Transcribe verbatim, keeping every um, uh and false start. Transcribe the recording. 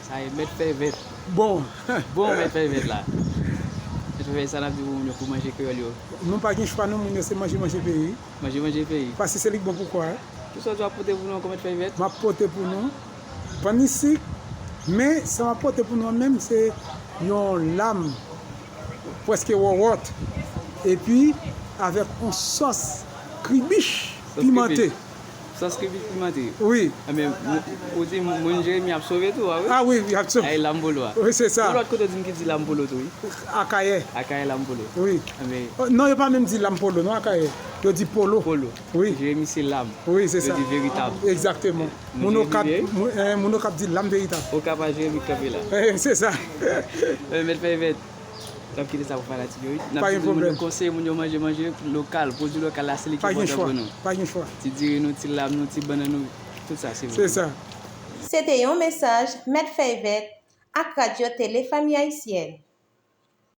Sa e Mèt Fèy Vèt. Bon, Bon, Mèt Fèy Vèt la. Mèt Fèy Vèt, sa n ap di pou moun yo pou manje kreyòl yo? Nou pa gen chwa non, moun yo se manje, manje peyi. Manje, manje peyi. Paske se li k bon pou kò a. Kisa w di w ap pote pou nou ankò, Mèt Fèy Vèt? M ap pote pou nou pann isik, men sa m ap pote pou nou an menm se yon lam prèske wòwòt, epi avèk yon sòs kribich pimante. Sòs kribich pimante. Wi. Enben, ou di moun Jeremi ap sove tou, a wi? Ah wi, wi, absolument. Ay, lam polo a. Wi, se sa. Yon lòt kote w di m ki di lam polo tou, wi. Akayè. Akayè lam polo. Wi. Enben, Oh, non, yo pa menm di lam polo, non, Akayè. Yo di polo. Polo. Wi. Jeremi se lam. Wi, se sa. Yo di veritab. Egzakteman. Moun Moun Okap, Jeremi, moun, eh, moun Okap di lam veritab. Okap a Jeremi kanpe la. Eh, se sa. Eh, Mèt Fèy Vèt. N ap kite sa pou fanatik yo, wi. N ap Pa gen di moun yo pwoblèm. Konseye moun yo manje, manje lokal, pwodui lokal la, se li ki Pa gen enpòtan chwa. Pou nou. Pa gen chwa. Ti diri nou, ti lam nou, ti bannann nou, tout sa se Se sa. Se te yon mesaj Mèt Fèy Vèt ak Radyo Tele Fanmi Ayisyèn.